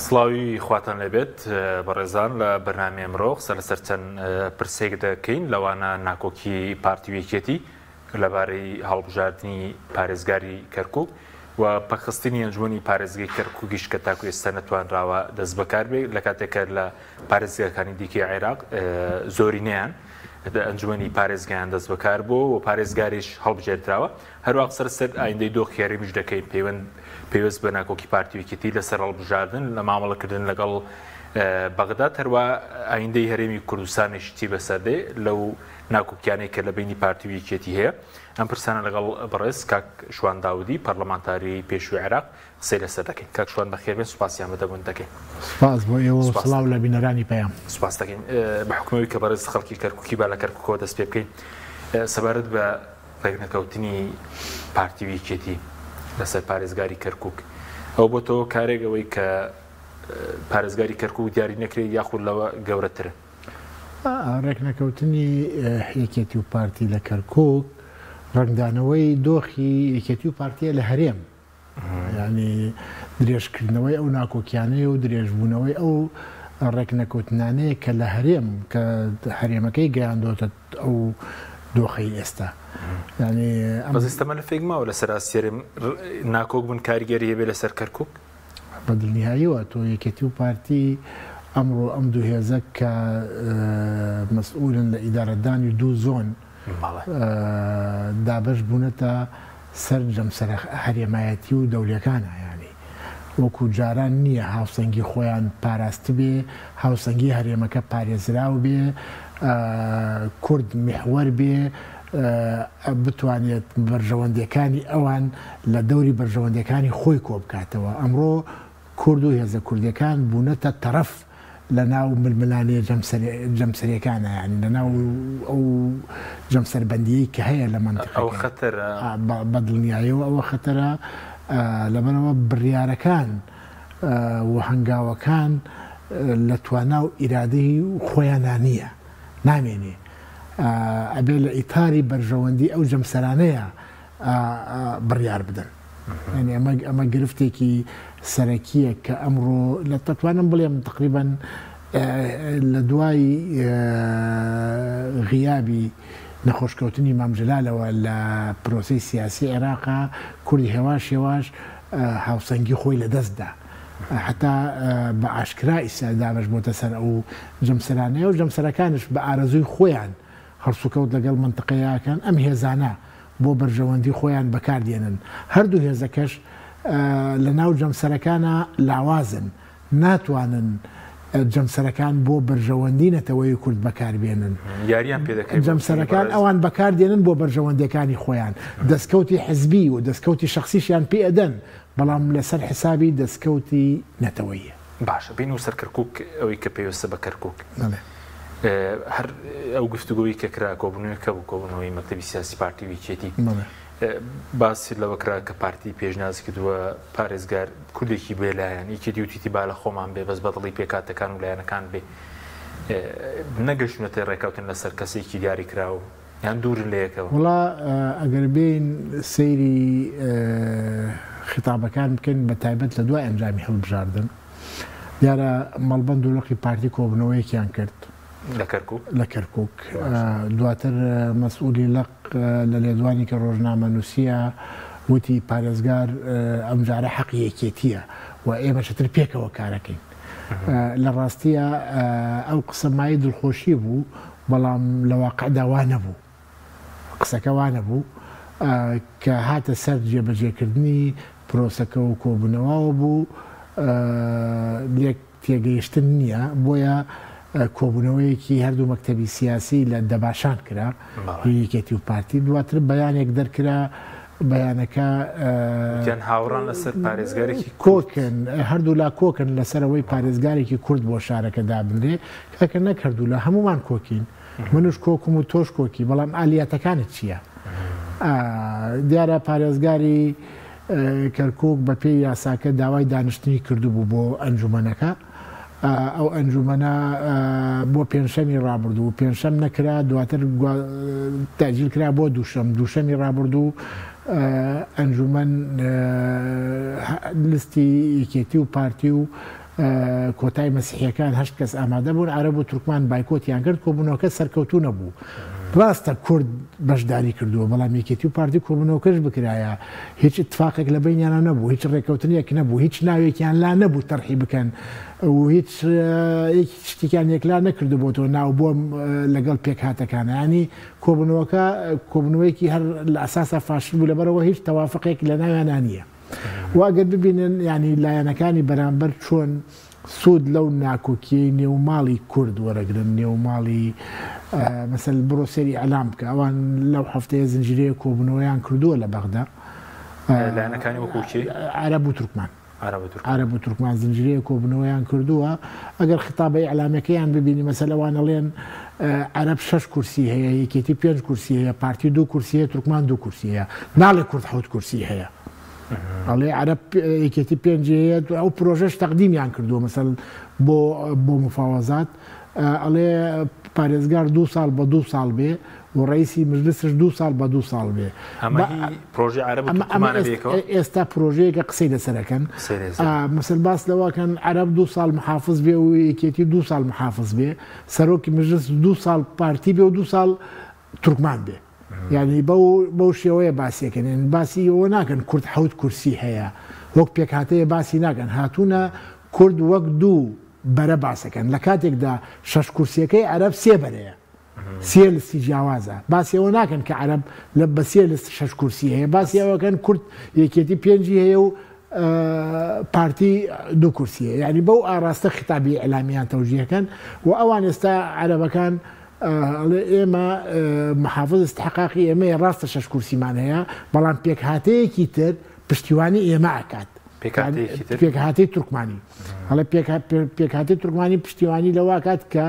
سڵاوی خواتان لێبێت بەڕێزان لە بەرنامەی ئەمڕۆ قسە لەسەر چەند پرسێک دەکەین لەوانە ناکۆکی پارتی و یەکێتی لەبارەی هەڵبژاردنی پارێزگاری کەرکک و پەکخستنی ئەنجومەنی پارێزگەی کەرکوکیش کە تاکو ئێستا نەتوانراوە دەست بەکار بێت لە کاتێک کە لە پارێزگاکانی دیکەی عێراق زۆرینەیان ئەنجومەنی پارێزگایان دەست بەکار بووە و پارێزگاریش هەڵبژێردراوە. هەروەها قسە لەسەر ئایندەی دۆخی هەرێمیش دەکەین پەیوەند پەیوەست بە ناکۆکی پارتی و یەکێتی لەسەر هەڵبژاردن لە مامەڵەکردن لەگەڵ بەغداد هەروە ئایندەی هەرێمی کوردستانیش چی بەسەر دێ لەو ناکۆکیانەی کە لە بینی پارتی و یەکێتی هەیە ئەم پرسانە لەگەڵ بەڕێز کاک شوان داودی پەرلەمانتاری پێشووی عێراق قسەی لەسەر دەکەین. کاک شوان بەخێربێن سوپاسی ئامادەبوونت دەکەین. سوپاس بۆ ئێوە و سڵاو لە بینەرانی پەیام. سوپاس دەکەین. بە حوکمەوەی کە بەڕێز خەڵکی کەرکوکی با لە کەرکوکەوە دەست پێ بکەین. سەبارەت بە ڕێکنەکەوتنی پارتی و یەکێتی لەسەر پارێزگاری کەرکوک ئەوە بۆتەوە کارێک ئەوەی کە پارێزگاری کەرکوک دیاری نەکرێت یاخود لەوە گەورەترە؟ ڕێکنەکەوتنی یەکێتی و پارتی لە کەرکوک ڕەنگدانەوەی دۆخی یەکێتی و پارتیە لە هەرێم. یانی درێژکردنەوەی ئەو ناکۆکیانەیە و درێژبوونەوەی ئەو ڕێکنەکەوتنانەیە کە لە هەرێم کە هەرێمەکەی گەیاندۆتە ئەو دۆخەی ئێستا. یانی ئەم بەس ئێستا مەلەفێک ماوە لەسەر ئاستی هەرێم ناکۆک بن کاریگەری هەبێ لەسەر کەرکوک؟ بە دڵنیاییەوە تۆ یەکێتی و پارتی ئەمڕۆ ئەم دوو هێزە کە مەسئولن لە ئیدارەدانی دوو زۆن دابەش بوونەتە سەر جەمسەرە هەرێمایەتی و دەولەکانە یانی وەکو جاران نییە هاوسەنگی خۆیان پاراستبێ هاوسەنگی هەرێمەکە پارێزراو بێ کورد میحوەر بێ بتوانێت بەرژەوەندیەکانی ئەوان لە دەوری بەرژەوەندیەکانی خۆی کۆبکاتەوە ئەمڕۆ کورد و هێزە کوردیەکان بوونەتە تەڕەف لە ناو ململانێ جەمسەریەکانە یانی لە ناو ئەو جەمسەربەندیەی کە هەیە لە مەنتیقەکە. ئەوە خەتەرە. بە دڵنیایەوە ئەوە خەتەرە لەبەرئەوە بڕیارەکان و هەنگاوەکان لە توانا و ئیرادەی خۆیانا نییە نامێنێ ئەبێ لە ئیتاری بەرژەوەندی ئەو جەمسەرانەیە بڕیار بدەن. یانی ئەمە ئەمە گرفتێکی سەرەکییە کە ئەمڕۆ لە دەتوانم بڵێم تقریبەن لە دوای غیابی نەخۆشکەوتنی مام جەلالەوە لە پرۆسەی سیاسی عێراقا کورد هێواش هێواش هاوسەنگی خۆی لەدەست دا. حتا بە ئاشکرا ئیستا دابەش بۆتە سەر ئەو جەمسەرانەیە و جەمسەرەکانش بە ئارەزووی خۆیان هەڵسوکەوت لەگەڵ مەنتقەیە ئەکەن، ئەم هێزانە بۆ بەرژەوەندی خۆیان بەکار دێنن، هەردوو هێزەکەش لە ناو جەمسەرەکانا لاوازن، ناتوانن جەمسەرەکان بۆ بەرژەوەندی نەتەوەی کورد بەکار بێنن. یاریان پێ دەکرێ بۆ جەمسەرەکان ئەوان بەکار دێنن بۆ بەرژەوەندیەکانی خۆیان، دەستکەوتی حزبی و دەستکەوتی شەخسیشیان پێ ئەدەن، بەڵام لەسەر حسابی دەستکەوتی نەتەوەییە. باشە بینەوە سەر کەرکوک ئەوەی کە پەیوەستە بە کەرکوک هەر ئەو گفتوگۆی کە کرا کۆبوونەوەکە بوو کۆبوونەوەی مەکتەبی سیاسی پارتی و یەکێتی باسی لەوە کرا کە پارتی پێشنیازی کردووە پارێزگار کوردێکی بێلایەن یەکێتی وتیتی با لە خۆمان بێ بەس بەدڵی پێکاتەکان و لایەنەکان بێ نەگەشتونەتە ڕێککەوتن لەسەر کەسێکی دیاریکراو یان دوورن لە یەکەوە؟ وەڵا ئەگەر بێین سەیری خیتابەکان بکەین بە تایبەت لە دوای ئەنجامی هەڵبژاردن دیارە مەڵبەند و لقی پارتی کۆبوونەوەیەکیان کرد لە کەرکوک لە کەرکوک دواتر مەسئولی لق لە لێدوانی کە ڕۆژنامەنووسیە وتی پارێزگار ئەمجارە حەقی یەکێتیە و ئێمە چتر پێکەوە کارەکەین لە ڕاستیە ئەو قسە مایەی دڵخۆشی بوو بەڵام لە واقعدا وا نەبوو. قسەکە وا نەبوو. کە هاتە سەر جێبەجێکردنی پرۆسەکە و کۆبوونەوەوە بوو لێک تێگەیشتن نییە، بۆیە کۆبوونەوەیەکی هەردوو مەکتەبی سیاسی لە دەباشان کرا، هی یەکێتی و پارتی، دواتر بەیانێک دەرکرا، بەیانەکە. وتیان هاوڕان لەسەر پارێزگارێکی کورد. کۆکن، هەردوولا کۆکن لەسەر ئەوەی پارێزگارێکی کورد بۆ شارەکە دابنرێ، کاکە نەک هەردوولا هەموومان کۆکین، منش کۆکم و تۆش کۆکی، بەڵام ئالیاتەکانت چییە؟ دیارە پارێزگاری کەرکووک بەپێی یاساکە داوای دانیشتنی کردبوو بۆ ئەنجوومەنەکە، ئەو ئەنجوومەنە بۆ پێنجشەمی ڕابردوو، پێنجشەم نەکرا، دواتر تەئجیل کرا بۆ دووشەم، دووشەمی ڕابردوو ئەنجوومەن لستی یەکێتی و پارتی و. کۆتای مەسیحیەکان هەشت کەس ئامادە بوون، عەرەب و تورکمان بایکۆتیان کرد، کۆبوونەوەکە سەرکەوتوو نەبوو. ڕاستە کورد بەشداری کردووە، بەڵام یەکێتی و پارتی کۆبوونەوەکەش بکرایە هیچ ئیتفاقێک لە بەینیانا نەبوو، هیچ ڕێککەوتنێک نەبوو، هیچ ناوێکیان لا نەبوو تەرحی بکەن و هیچ شتێکیان یەکلا نەکردبۆتەوە ناو بۆ لەگەڵ پێکهاتەکان. یانی کۆبوونەوەکە کۆبوونەوەیەکی هەر لە ئەساسا فاشل بوو، لەبەرئەوە هیچ تەوافقێک لە ناویانا نییە. و ئەگەر ببینن یانی لایەنەکانی بەرامبەر چۆن سوود لەو ناکۆکیەی نێو ماڵی کورد وەرەگرن نێو ماڵی مەسەل بڕۆ سەیری ئیعلام بکە ئەوان لەو هەفتەیە زنجیرەیە کۆبوونەوەیان کردووە لە بەغدا لایەنەکانی وەکو کێ؟ عەرەب و تورکمان عەرەب و تورکمان زنجیرەیە کۆبوونەوەیان کردووە ئەگەر خیتابە ئیعلامیەکەیان ببینی مەسەل ئەوان ئەڵێن عەرەب شەش کورسی هەیە، یەکێتی پێنج کورسی هەیە، پارتی دوو کورسی هەیە، تورکمان دوو کورسی هەیە. ناڵێ کورد حەوت کورسی هەیە. ئەڵێ عەرەب یەکێتی پێنجی هەیە، ئەو پرۆژەش تەقدیمیان کردووە مەسەل بۆ بۆ مفاوەزات. ئەڵێ پارێزگار دوو ساڵ بە دوو ساڵ بێ و ڕئیسی مجلسش دوو ساڵ بە دوو ساڵ بێ. ئەمە هی پرۆژەی عەرەب و تورکمانە بەیەکەوە؟ ئێستا پرۆژەیەکە قسەی لەسەر ئەکەن. مەسەل باس لەوە ئەکەن عەرەب دوو ساڵ محافز بێ و یەکێتی دوو ساڵ محافز بێ. سەرۆکی مجلس دوو ساڵ پارتی بێ و دوو ساڵ تورکمان بێ یعنی بەو بەو شێوەیە باسیەکەن یعنی باسی ئەوە ناکەن کورد حەوت کورسی هەیە وەک پێکهاتەیە باسی ناکەن هاتوونە کورد وەک دوو بەرە باسەکەن لە کاتێکدا شەش کورسیەکەی عەرەب سێ بەرەیە سێ لستی جیاوازە باسی ئەوە ناکەن کە عەرەب لە بە سێ لست شەش کورسی هەیە باسی ئەوەکەن کورد یەکێتی پێنجی هەیە و پارتی دوو کورسیە یعنی بەو ئاراستە خیتابی ئیعلامیان تەوجیهکەن و ئەوان ئێستا عەرەبەکان ئەڵێ ئێمە محافظ استحقاقی ئێمەیە ڕاستە شەش کورسیمان هەیە بەڵام پێکهاتەیەکی تر پشتیوانی ئێمە ئەکات پێکهاتەی تورکمانی ئەڵێ پێکهاتەی تورکمانی پشتیوانی لەوە کات کە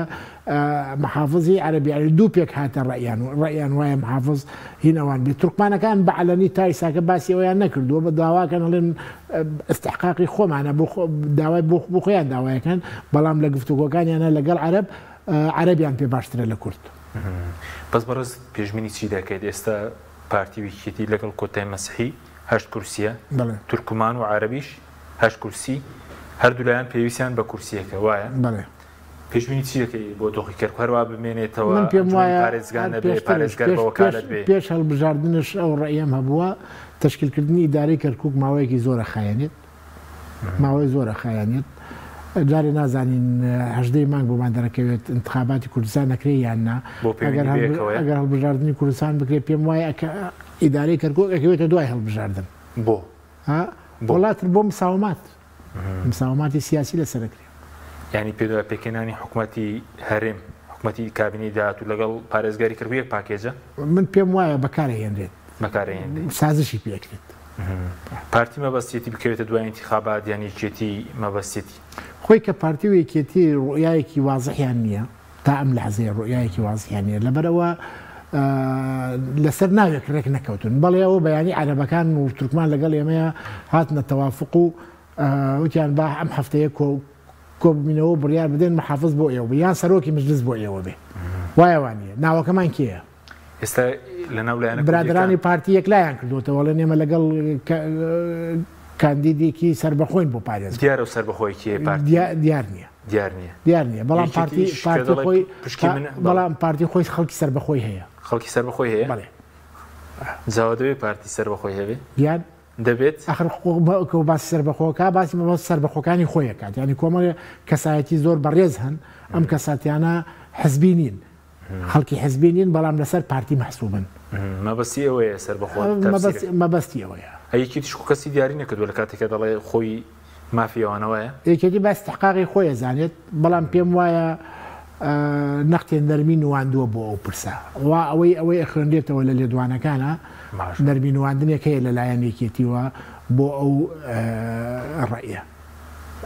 محافزی عەرەبی یانی دوو پێکهاتە ڕەئیان ڕەئیان وایە محافز هین ئەوان بێت تورکمانەکان بە عەلەنی تا ئیساکە باسی ئەوەیان نەکردووە بە داواکەن ئەڵێن ئیستحقاقی خۆمانە بۆ داوای بۆ بۆ خۆیان داوایەکەن بەڵام لە گفتوگۆکانیانە لەگەڵ عەرەب عەرەبیان پێ باشترە لە کورد. بەس بەڕێز پێشبینی چی دەکەیت ئێستا پارتی و یەکێتی لەگەڵ کۆتای مەسیحی هەشت کورسیە تورکمان و عەرەبیش هەشت کورسی هەردوولایان پێویستیان بە کورسیەکە وایە؟ بەڵێ. پێشبینی چی دەکەی بۆ دۆخی کەرکوک هەروا بمێنێتەوە من پێم ئەنجومەنی وایە پارێزگا هەر نەبێ پێشترش پارێزگار پێش بە پێش وەکالەت بێ؟ پێش هەڵبژاردنش ئەو ڕەئیەم هەبووە تەشکیلکردنی ئیدارەی کەرکوک ماوەیەکی زۆر ئەخایەنێت ماوەی زۆر ئەخایەنێت جارێ نازانین هەژدەی مانگ بۆمان دەرەکەوێت انتخاباتی کوردستان ئەکرێ یان نا بۆ ئەگەر پەیوەندی بەیەکەوەیە؟ ئەگەر هەڵبژاردنی کوردستان بکرێت پێم وایە ئەکە ئیدارەی کەرکوک ئەکەوێتە دوای هەڵبژاردن بۆ؟ ها بۆ؟ وەڵا تر بۆ مساومات مساوماتی سیاسی لەسەر ئەکرێ. یانی پێت وایە پێکهێنانی حکومەتی هەرێم، حکومەتی کابینەی داهاتوو لەگەڵ پارێزگاری کەرکوک یەک پاکێجە؟ من پێم وایە بەکارئەهێنرێت. بەکارئەهێنرێت. سازشی پێ ئەکرێت. پارتی مەبەستیەتی بکەوێتە دوای ئینتیخابات یان یەکێتی مەبەستیەتی؟ خۆی کە پارتی و یەکێتی ڕوئیایەکی وازحیان نییە، تا ئەم لەحزەیە ڕوئیایەکی وازحیان نییە، لەبەرئەوە لەسەر ناوێک ڕێک نەکەوتون. بەڵێ ئەوە بەیانی عەرەبەکان و تورکمان لەگەڵ ئێمەیە هاتنە تەوافق و وتیان با ئەم هەفتەیە کۆ کۆببینەوە و بڕیار بدەین محافز بۆ ئێوە بێ یان سەرۆکی مجلس بۆ ئێوە بێ. وایە وا نییە؟ ناوەکەمان کێیە؟ ئێستا لەناو لایەنە برادەرانی کوردییەکان. پارتی یەکلایان کردووەتەوە ئەڵێن ئێمە لەگەڵ کاندیدێکی سەربەخۆین بۆ پارێزگا. دیارە و سەربەخۆی کێیە پارتی؟ دیار نییە. دیار نییە. دیار نییە بەڵام پارتی یەکێتیش کە پارتی دەڵێ خۆی پشکی منە بەڵێ. بەڵام پارتی خۆی خەڵکی سەربەخۆی هەیە. خەڵکی سەربەخۆی هەیە؟ بەڵێ. جا دەبێ پارتی سەربەخۆی هەبێ؟ دیار دەبێت؟ ئەخر کە باسی سەربەخۆ کا باسی مەبەست سەربەخۆکانی خۆی ئەکات یانی کۆمەڵێ کەسایەتی زۆر بەڕێز هەن ئەم کەساتیانە حزبی نین خەڵکی حزبی نین بەڵام لەسەر پارتی مەحسوبن. مەبەستی ئەوەیە سەربەخۆ تەفسیرەکە. مەبەستی ئەوەیە. ئەی یەکێتیش خۆ کەسی دیاری نەکردووە لە کاتێکا دەڵێ خۆی مافی ئەوانە وایە؟ یەکێتی بە ئیستحقاقی خۆی ئەزانێت، بەڵام پێم وایە نەختێ نەرمی نواندووە بۆ ئەو پرسە. وا ئەوەی ئەوەی ئەخوێنرێتەوە لە لێدوانەکانا نەرمی نواندنێک هەیە لە لایەن یەکێتیوە بۆ ئەو ڕەئیە.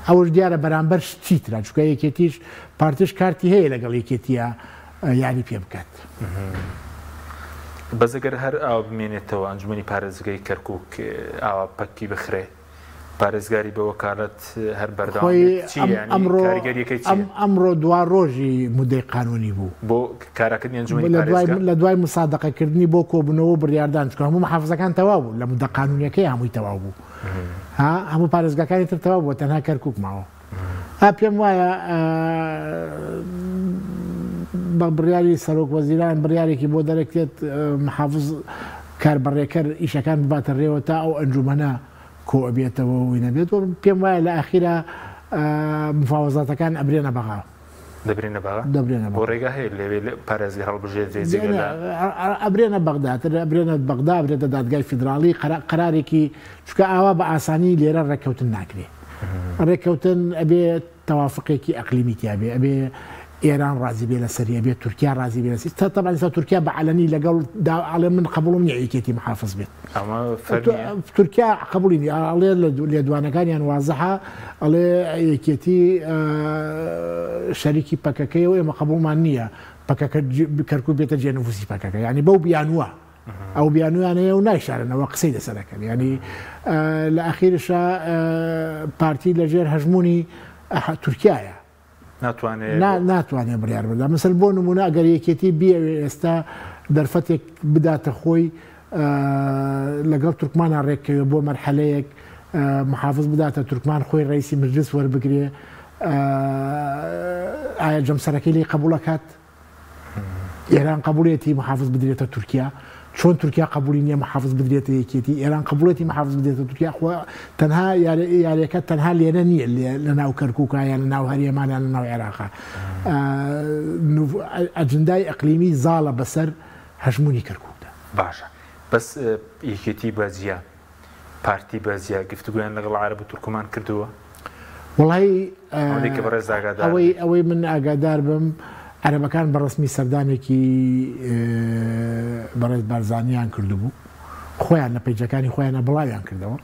ئەوەش دیارە بەرامبەر چی ترە، چونکە یەکێتیش پارتیش کارتی هەیە لەگەڵ یەکێتیە یاری پێ بکات. بەس ئەگەر هەر ئاوا بمێنێتەوە ئەنجومەنی پارێزگای کەرکوک ئاوا پەکی بخرێ پارێزگاری بە وەکالەت هەر بەردەوام خۆی بێت چی یانی ئەمڕۆ کاریگەریەکەی چیە؟ ئەمڕۆ دوا ڕۆژی مودەی قانونی بوو. بۆ کاراکردنی ئەنجومەنی پارێزگا؟ لە دوای مسادەقەکردنی بۆ کۆبوونەوە و بڕیاردان چونکە هەموو محافزەکان تەواو بوو لە مودە قانونیەکەی هەمووی تەواو بوو ها هەموو پارێزگاکانی تر تەواو بووە تەنها کەرکوک ماوە. پێم وایە بە بڕیاری سەرۆک وەزیران بڕیارێکی بۆ دەرەکرێت محافز کاربەڕێکەر ئیشەکان بباتە ڕێوە تا ئەو ئەنجومەنە کۆ ئەبێتەوە و نەبێت و پێم وایە لە ئاخیرا مفاوەزاتەکان ئەبرێنە بەغا. دەبرێنە بەغا؟ دەبرێنە بۆ ڕێگا هەیە لەوێ پارێزگار هەڵبژێردرێ جگە لە ئەبرێنە بەغدا تر ئەبرێنە بەغدا ئەبرێتە دادگای فیدراڵی قەرارێکی چونکە ئاوا بە ئاسانی لێرە ڕێککەوتن ناکرێ ڕێککەوتن ئەبێ تەوافقێکی ئەقلیمی تیا بێ ئەبێ ئێران ڕازی بێ لەسەری ئەبێ تورکیا ڕازی بێ لەسەری تا تەبعەن ئێستا تورکیا بە عەلەنی لەگەڵ دا ئەڵێ من قبوڵم نییە یەکێتی محافز بێت ئەمە فەرمیە؟ تورکیا قبوڵی نییە ئەڵێ لە لێدوانەکانیان وازحە ئەڵێ یەکێتی شەریکی پەکەکەیە و ئێمە قبوڵمان نییە پەکەکە کەرکوک بێتە جێنفوسی پەکەکە یعنی بەو بیانووە ئەو بیانوویان هەیە و نایشارنەوە قسەی لەسەر ئەکەن یانی لە ئەخیرشا پارتی لەژێر هەژموونی تورکیایە ناتوانێت ناتوانێت بڕیار بدا مەسەل بۆ نمونە ئەگەر یەکێتی بیەوێ ئێستا دەرفەتێک بداتە خۆی لەگەڵ تورکمانە ڕێککەوێ بۆ مەرحەلەیەک محافظ بداتە تورکمان خۆی ڕئیسی مجلس وەربگرێ ئایا جەمسەرەکەی لی قبوڵەکات ئێران قبوڵیەتی محافز بدرێتە تورکیا چۆن تورکیا قبولی نییە محافز بدرێتە یەکێتی ئێران قبوڵێتی محافز بدرێتە تورکیا خۆ تەنها یاریەکە تەنها لێرە نییە لە ناو کەرکووکە یان لە ناو هەرێمان یان لە ناو عێراقا ئەجندای ئەقلیمی زاڵە بەسەر هەژمونی کەرکووکدا. باشە بەس یەکێتی بە جیا پارتی بە جیا گفتوگۆیان لەگەڵ عەرەب و تورکمان کردووە؟ وەڵای ئەوەی کە بەڕێز ئاگادار ئەوەی ئەوەی من ئاگادار بم عەرەبەکان بە ڕەسمی سەردانێکی بەڕێز بارزانیان کردبوو خۆیان لە پەیجەکانی خۆیانە بڵاویان کردەوە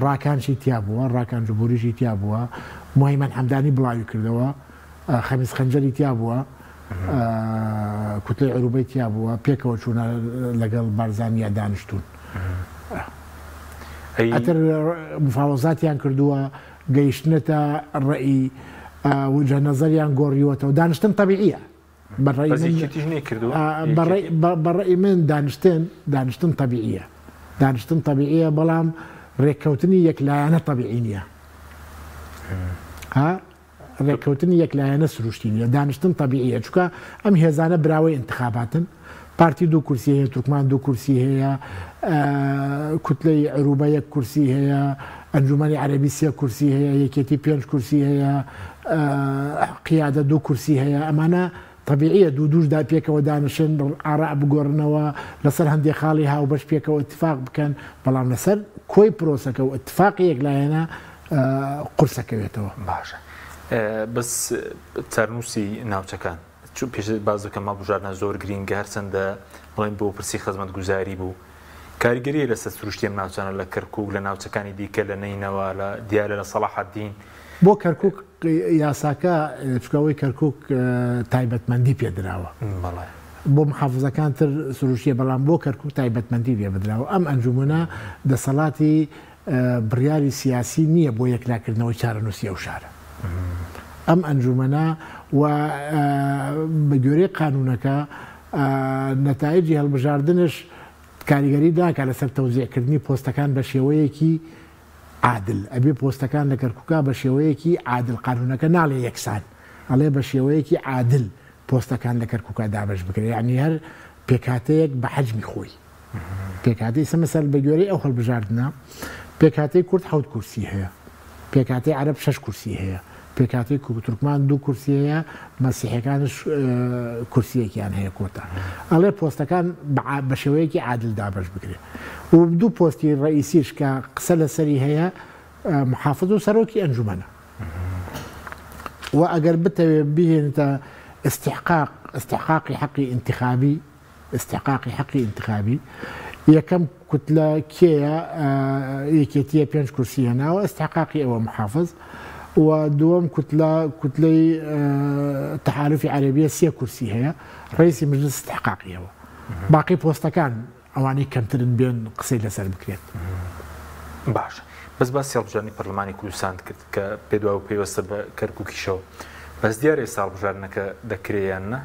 ڕاکانشی تیا بووە ڕاکان جبوریشی تیا بووە مهیمەن حەمدانی بڵاوی کردەوە خەمیس خەنجەری تیا بووە کوتلەی عروبەی تیا بووە پێکەوە چوونە لەگەڵ بارزانیا دانیشتوون ئەتر مفاوەزاتیان کردووە گەیشتنەتە ڕێی وجهە نەزەریان گۆڕیوەتەوە دانیشتن تەبیعیە بەڕێی من دانیشتن دانیشتن تەبیعیە دانیشتن تەبیعیە بەڵام ڕێککەوتنی یەکلایەنە تەبیعی نییە ها ڕێککەوتنی یەکلایەنە سروشتی نیە، دانیشتن تەبیعیە، چونکە ئەم هێزانە براوەی ئینتخاباتن، پارتی دوو کورسی هەیە، تورکمان دوو کورسی هەیە، کوتلەی عروبە یەک کورسی هەیە، ئەنجومەنی عەرەبی سێ کورسی هەیە، یەکێتی پێنج کورسی هەیە، قیادە دوو کورسی هەیە، ئەمانە تەبیعیە دوو دووش دا پێکەوە دانیشن، ئاراء بگۆڕنەوە، لەسەر هەندێ خاڵی هاوبەش پێکەوە ئیتفاق بکەن، بەڵام لەسەر کۆی پرۆسەکە و ئیتفاقی یەکلایەنە قورسەکەوێتەوە. باشە بەس چارنووسی ناوچەکان چون پێشتر باس دەکەم هەڵبژاردنە زۆر گرینگە هەرچەندە بڵێن بۆ پرسی خزمەتگوزاری بوو کاریگەریە لەسەر سروشتی ئەم ناوچانە لە کەرکوک لە ناوچەکانی دیکە لە نەینەوا لە دیالە لە سەڵاحەدین. بۆ کەرکوک یاساکە چونکە ئەوەی کەرکوک تایبەتمەندی پێدراوە بۆ محافزەکان تر سروشتیە بەڵام بۆ کەرکوک تایبەتمەندی پێبدراوە ئەم ئەنجومەنە دەسەڵاتی بڕیاری سیاسی نییە بۆ یەکلاکردنەوەی چارەنووسی ئەو شارە ئەم ئەنجومەنە و بە گوێرەی قانونەکە نەتایجی هەڵبژاردنش کاریگەری ناکات لەسەر تەوزیعکردنی پۆستەکان بە شێوەیەکی عادل ئەبێ پۆستەکان لە کەرکوکا بە شێوەیەکی عادل قانونەکە ناڵێ یەکسان ئەڵێ بە شێوەیەکی عادل پۆستەکان لە کەرکوکا دابەش بکرێ یعنی هەر پێکهاتەیەک بە حەجمی خۆی پێکهاتەی ئیستا مەسەل بە گوێرەی ئەو هەڵبژاردنە پێکهاتەی کورد حەوت کورسی هەیە پێکهاتەی عەرەب شەش کورسی هەیە پێکهاتەی تورکمان دوو کورسی هەیە مەسیحەکانش کورسیەکیان هەیە کۆتا ئەڵێ پۆستەکان بە شێوەیەکی عادل دابەش بکرێ و دوو پۆستی ڕئیسیش کە قسە لەسەری هەیە محافظ و سەرۆکی ئەنجومەنە و ئەگەر بتەوێ بهێنیتە استحقاق استحقاقی حەقی انتخابی ئیستحقاقی حەقی ئینتخابی یەکەم کوتلە کێیە یەکێتیە پێنج کورسی هێناوە ئیستحقاقی ئەوە محافز و دووەم کوتلە کوتلەی تەحالفی عەرەبیە سێ کورسی هەیە ڕئیسی مجلس ئیستحقاقی ئەوە باقی پۆستەکان ئەوانەی کەمترن بێن قسەی لەسەر بکرێت. باشە بەس باسی هەڵبژاردنی پەرلەمانی کوردستانت کرد کە پێدوا و پەیوەستە بە کەرکوکیشەوە بەس دیارە ئێستا هەڵبژاردنەکە دەکرێ یان نا؟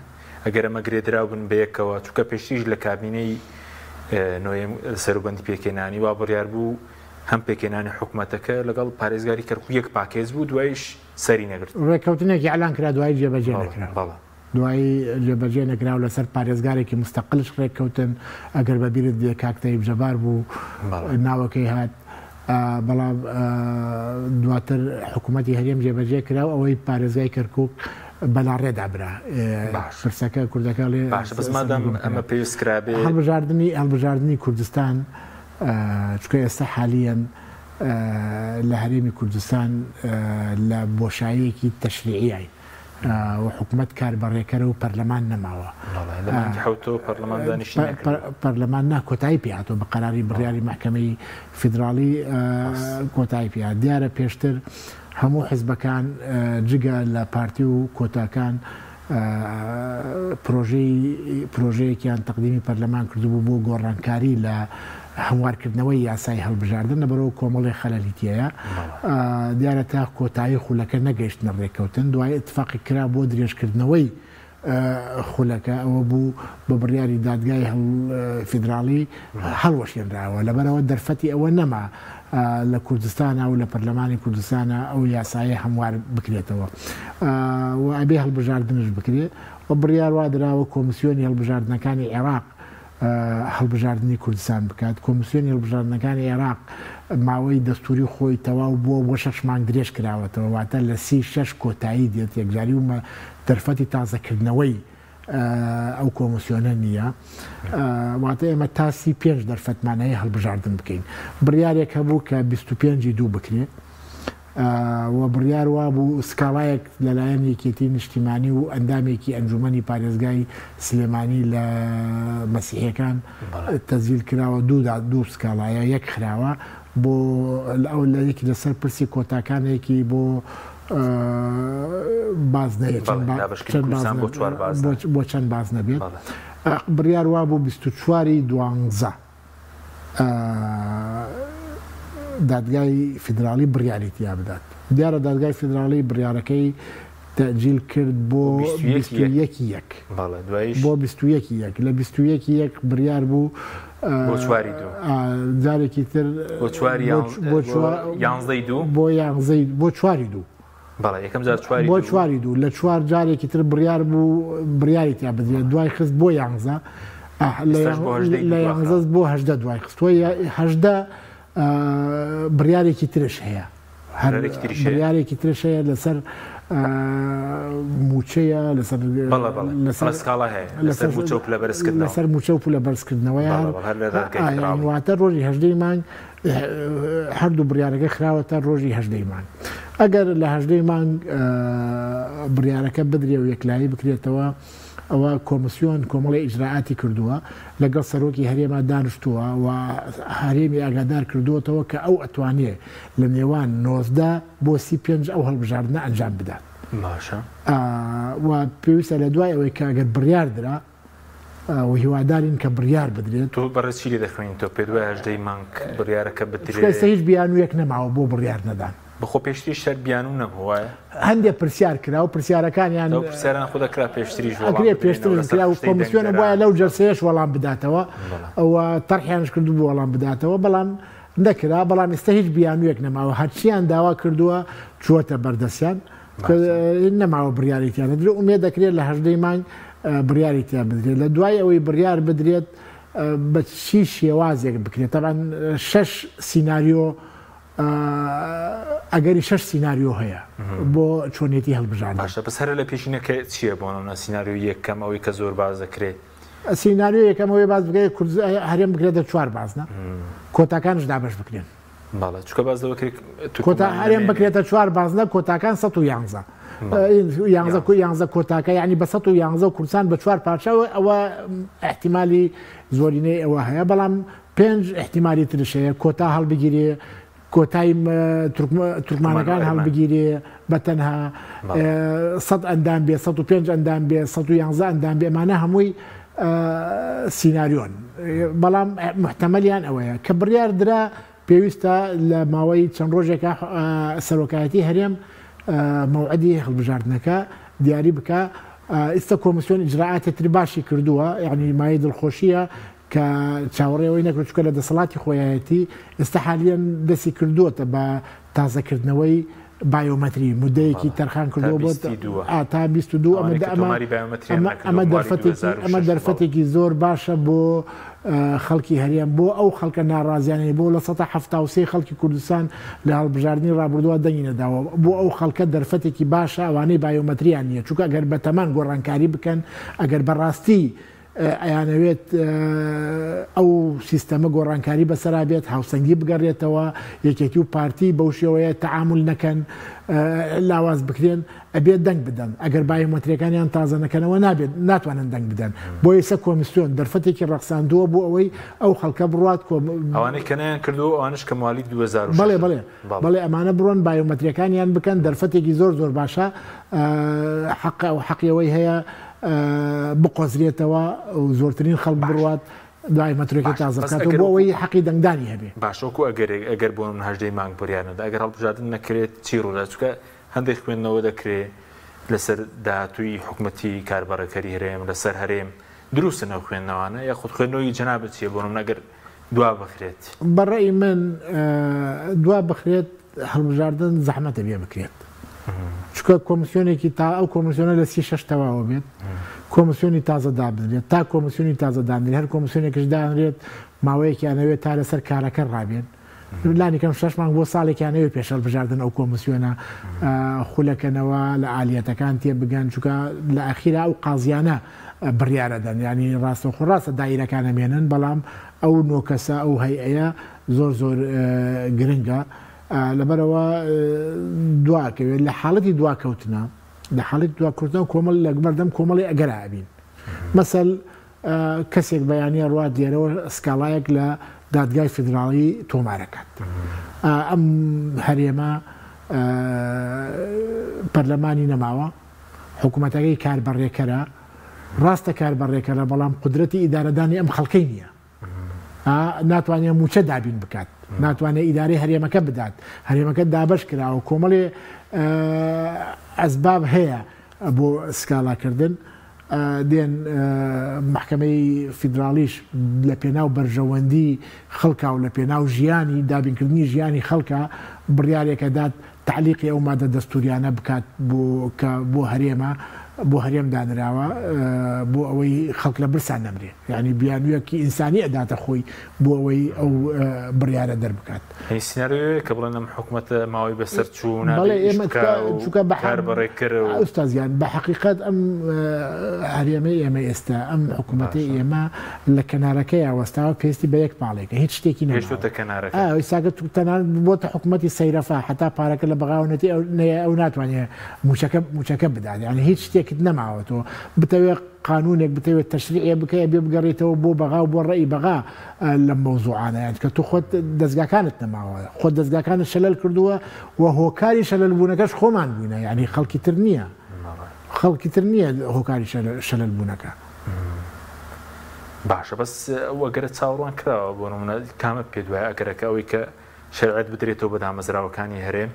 ئەگەر ئەمە گرێدراو بن بەیەکەوە چونکە پێشتریش لە کابینەی نۆیەم سەروبەندی پێکهێنانی وا بڕیار بوو هەم پێکهێنانی حکومەتەکە لەگەڵ پارێزگاری کەرکوک یەک پاکێج بوو دوایش سەری نەگرت. ڕێککەوتنێک ئیعلان کرا دوایی جێبەجێ نەکرا. بەڵێ. دوایی جێبەجێ نەکرا و لەسەر پارێزگارێکی موستەقلش ڕێککەوتن، ئەگەر بە بیرت بێ کاک تەیب جەبار بوو ناوەکەی هات، بەڵام دواتر حکوومەتی هەرێم جێبەجێ کرا و ئەوەی پارێزگای کەرکووک بەلاڕێدا برا. پرسەکە کوردەکە لێ باشە بەس مادام ئەمە پێویست کرابێ هەڵبژاردنی هەڵبژاردنی کوردستان چونکە ئێستا حالیەن لە هەرێمی کوردستان لە بۆشاییەکی تەشریعیین و حکومەت کاربەڕێکەرە و پەرلەمان نەماوە. بەڵێ لە مانگی حەوتەوە پەرلەمان دانیشتنی نەکردووە. پەرلەمان نا کۆتایی پێ هاتووە بە قەراری بڕیاری مەحکەمەی فیدراڵی کۆتایی پێ هات. دیارە پێشتر هەموو حزبەکان جگە لە پارتی و کۆتاکان پرۆژەی پرۆژەیەکیان تەقدیمی پەرلەمان کردبوو بۆ گۆڕانکاری لە هەموارکردنەوەی یاسای هەڵبژاردن لەبەرئەوە کۆمەڵێ خەلەلی تێیە دیارە تا کۆتایی خولەکە نەگەیشتنە ڕێککەوتن دوای ئیتفاقێک کرا بۆ درێژکردنەوەی خولەکە ئەوە بوو بە بڕیاری دادگای فیدراڵی هەڵوەشێنراوە لەبەرئەوە دەرفەتی ئەوە نەما لە کوردستانا و لە پەرلەمانی کوردستانا ئەو یاسایە هەموار بکرێتەوە و ئەبێ هەڵبژاردنش بکرێ و بڕیار وا دراوە کۆمسیۆنی هەڵبژاردنەکانی عێراق هەڵبژاردنی کوردستان بکات. کۆمسیۆنی هەڵبژاردنەکانی عێراق ماوەی دەستووری خۆی تەواو بووە بۆ شەش مانگ درێژ کراوەتەوە، واتە لە سی شەش کۆتایی دێت یەکجاری و دەرفەتی تازەکردنەوەی ئەو کۆمسیۆنە نییە. واتە ئێمە تا 35 دەرفەتمان هەیە هەڵبژاردن بکەین. بڕیارێک هەبوو کە 25 ی دوو بکرێ. و بڕیار وابوو سکاڵایەک لەلایەن یەکێتی نیشتیمانی و ئەندامێکی ئەنجومەنی پارێزگای سلێمانی لە مەسیحیەکان تەسجیل کراوە دوو دوو سکاڵایە یەک خراوە بۆ ئەو لە یەکی لەسەر پرسی کۆتاکانێکی بۆ بازنە بۆ چەند بازنە بێت بڕیار وابوو 24 ی دوانزە دادگای فیدراڵی بڕیاری تیا بدات. دیارە دادگای فیدراڵی بڕیارەکەی تەئجیل کرد بۆ 21 ی یەک. بۆ 21 ی یەک. لە 21 ی یەک بڕیار بوو بۆ چواری دوو. جارێکی تر بۆ چواری یانزەی دوو. بۆ یانزەی بۆ چواری دوو. بەڵێ یەکەم جار چواری بۆ چواری دوو لە چوار جارێکی تر بڕیار بوو بڕیاری تیا بدرێت دوای خست بۆ یانزە لە یانزە بۆ هەژدە دوای خستووە هەژدە بڕیارێکی ترش هەیە بڕیارێکی ترش هەیە لەسەر موچەیە لەسەر لەسەر موچە و پلە بەرزکردنەوە لەسەر موچە و پلە بەرزکردنەوەیان واتە ڕۆژی هەژدەی مانگ هەردوو بڕیارەکە خراوەتە ڕۆژی هەژدەی مانگ. ئەگەر لە هەژدەی مانگ بڕیارەکە بدرێ و یەکلایی بکرێتەوە، ئەوە کۆمسیۆن کۆمەڵی ئیجرائاتی کردووە، لەگەڵ سەرۆکی هەرێما دانیشتووە و هەرێمی ئاگادار کردووەتەوە کە ئەو ئەتوانێ لە نێوان 19 بۆ 35 ئەو هەڵبژاردنە ئەنجام بدات. باشە. و پێویستە لە دوای ئەوەی کە ئەگەر بڕیار درا، و هیوادارین کە بڕیار بدرێت. تۆ بەڕێز چی لێ دەخوێنیتەوە؟ پێت وایە هەژدەی مانگ بڕیارەکە بدرێت؟ چونکە ئێستا هیچ بیانوویەک نەماوە بۆ بڕیار نەدان. بەخۆ پێشتریش هەر بیانوو نەبوو وایە؟ هەندێک پرسیار کرا و پرسیارەکانیان. ئەو پرسیارانە خۆ دەکرا پێشتریش وەڵام ئەکرێ پێشتریش کرا و کۆمسیۆنە بوایە لەو جەلسەیەش وەڵام بداتەوە و تەرحیانش کردبوو وەڵام بداتەوە بەڵام نەکرا، بەڵام ئێستا هیچ بیانوویەک نەماوە هەرچیان داوا کردووە چووەتە بەردەستیان. نەماوە بڕیاری تیا دەدرێت ئومێد دەکرێت لە هەژدەی مانگ بڕیاری تیا بدرێت لە دوای ئەوەی بڕیار بدرێت بە چی شێوازێک بکرێت تەبعەن شەش سیناریۆ ئەگەری شەش سیناریۆ هەیە بۆ چۆنیەتی هەڵبژاردن. باشە بەس هەرە لە پێشینەکە چییە بۆ نمونە سیناریۆی یەکەم ئەوەی کە زۆر باس دەکرێت؟ سیناریۆ یەکەم ئەوەی باس بکرێت هەرێم بکرێتە چوار بازنە کۆتاکانش دابەش بکرێن. بەڵێ چونکە باس لەوە کرد کۆتا هەرێم بکرێتە چوار بازنە کۆتاکان 111 یانزە کو یانزە کۆتاکە یعنی بە 111 کوردستان بە چوار پارچەوە ئەوە احتیمالی زۆرینەی ئەوە هەیە بەڵام پێنج احتیمالی ترش هەیە کۆتا هەڵبگیرێ کۆتای تورکمانەکان هەڵبگیرێ بە تەنها 100 ئەندام بێ 105 ئەندام بێ 111 ئەندام بێ ئەمانە هەمووی سیناریۆن بەڵام محتەمەلیان ئەوەیە کە بڕیار درا پێویستە لە ماوەی چەند ڕۆژێکا سەرۆکایەتی هەرێم مەوعدی هەڵبژاردنەکە دیاری بکا ئیستا کۆمسیۆن ئیجرائاتی تر باشی کردووە یعنی مایەی دڵخۆشیە کە. کە چاوەڕێ ئەوەی نەکرد چونکە لە دەسەڵاتی خۆیایەتی ئێستا حالیەن دەستی کردووەتە بە تازەکردنەوەی بایۆمەتری مدەیەکی تەرخان کردووە بۆ تا 22 ئەمە دەرفەتێکی ئەمە دەرفەتێکی زۆر باشە بۆ خەڵکی هەرێم بۆ ئەو خەڵکە ناڕازیانەی بۆ 73% خەڵکی کوردستان لە هەڵبژاردنی ڕابردووە دەنگی نەداوە بۆ ئەو خەڵکە دەرفەتێکی باشە ئەوانەی بایۆمەتریان نییە چونکە ئەگەر بەتەمان گۆڕانکاری بکەن ئەگەر بەڕاستی ئەیانەوێت ئەو سیستەمە گۆڕانکاری بەسەرا بێت، هاوسەنگی بگەڕێتەوە، یەکێتی و پارتی بەو شێوەیە تەعامول نەکەن، لاواز بکرێن، ئەبێت دەنگ بدەن، ئەگەر بایۆمەتریەکانیان تازە نەکەنەوە نابێت ناتوانن دەنگ بدەن، بۆیە ئێستا کۆمیسیۆن دەرفەتێکی ڕەخساندووە بۆ ئەوەی ئەو خەڵکە بڕوات کۆ. ئەوانەی کە نەیان کردووە و ئەوانەش کە موالید 2006 بەڵێ بەڵێ بەڵێ ئەمانە بڕۆن بایۆمەتریەکانیان بکەن، دەرفەتێکی زۆر زۆر باشە، حەقە و حەقی ئەوەی هەیە بقۆزرێتەوە و زۆرترین خەڵک بڕوات دوای مەترۆکەی تازە بکاتەوە بۆ ئەوەی حەقی دەنگدانی هەبێ. باشە وەکو ئەگەرێک ئەگەر بۆ نمونە هەژدەی مانگ بڕیار نەدا ئەگەر هەڵبژاردن نەکرێت چی ڕوودات؟ چونکە هەندێک خوێندنەوە دەکرێ لەسەر داهاتووی حکومەتی کاربەڕێکەری هەرێم لەسەر هەرێم دروستن ئەو خوێندنەوانە یاخود خوێندنەوەی جەنابت چییە بۆ نمونە ئەگەر دوا بخرێت؟ بە ڕەئی من دوا بخرێت هەڵبژاردن زەحمەتە بێ بکرێت چونکە کۆمسیۆنێکی تا ئەو کۆمسیۆنە لە 36 تەواوە بێت کۆمسیۆنی تازە دابنرێت تا کۆمسیۆنی تازە دانرێت هەر کۆمسیۆنێکش دانرێت ماوەیەکیانەوێت تا لەسەر کارەکە ڕابێن لانی کەم شش مانگ بۆ ساڵێکیانەوێت پێش هەڵبژاردن ئەو کۆمسیۆنە خولەکەنەوە لە ئالیەتەکان تێ بگەن چونکە لە ئەخیرا ئەو قازیانە بڕیارەدەن ینی ڕاستەوخۆ ڕاستە دایرەکانە مێنن بەڵام ئەو نۆکەسە ئەو هەیئەیە زۆر زۆر گرنگە لەبەرەوە دواکەوێت لە حاڵەتی دواکەوتنە لە حاڵەتی دواکەوتنە کۆمەڵ لە بەردەم کۆمەڵی ئەگەرا ئەبین مەسەل کەسێک بەیانە ڕوات لێرەوە سکاڵایەک لە دادگای فیدراڵی تۆمارەکات ئەم هەرێمە پەرلەمانی نەماوە حکوومەتەکەی کاربەڕێکەرە ڕاستە کاربەڕێکەرە بەڵام قدرەتی ئیدارەدانی ئەم خەڵکەی نییە ناتوانێت مووچە دابین بکات، ناتوانێت ئیدارەی هەرێمەکە بدات، هەرێمەکە دابەش کراوە، کۆمەڵێ ئەسباب هەیە بۆ سکاڵاکردن، دێن مەحکەمەی فیدراڵیش لە پێناو بەرژەوەندی خەڵکا و لە پێناو ژیانی دابینکردنی ژیانی خەڵکا بڕیارێکە دات تەعلیقی ئەو مادە دەستوریانە بکات بۆ کە بۆ هەرێمە بۆ هەرێم دانراوە بۆ ئەوەی خەڵک لە برسان نەمرێ یانی بیانویەکی ئینسانی ئەداتە خۆی بۆ ئەوەی ئەو بڕیارە دەربکات. یانی سیناریۆیەک کە بڵێن ئەم حکومەتە ماوەی بەسەر چوو و نابێ ئیش بکا و کار بەڕێ کەر و. ئوستاز گیان بە حەقیقەت ئەم هەرێمەی ئێمە ئێستا ئەم حکومەتەی ئێمە لە کەنارەکەیا وەستاوە پێستی بە یەک پاڵێکە هیچ شتێکی نەماوە. گەیشتۆتە کەنارەکە. ئا ئێستاکە تەنانەت بۆتە حکومەتی سەیرەفا حەتا پارەکە لە بەغاوە نەتی ئەو نەیە ئەو ناتوانێ موچەکە موچەکە بدات یانی هیچ شتێکت نەماوە تۆ بتەوێ قانونێک بتەوێت تەشریعێ بکەی ئەبێ بگەڕێیتەوە بۆ بەغا و بۆ ڕەئی بەغا لەم مەوزوعانە یان کە تۆ خۆت دەزگاکانت نەماوە خۆت دەزگاکانت شەلەل کردووە و هۆکاری شەلەل بوونەکەش خۆمان بووینە یانی خەڵکی تر نییە خەڵکی تر نییە هۆکاری شەلەل بوونەکە. باشە بەس ئەو ئەگەرە چاوەڕوان کراوە بۆ نمونە کامە پێت وایە ئەگەرەکە ئەوەی کە شەرعیەت بدرێتەوە بە دامەزراوەکانی هەرێم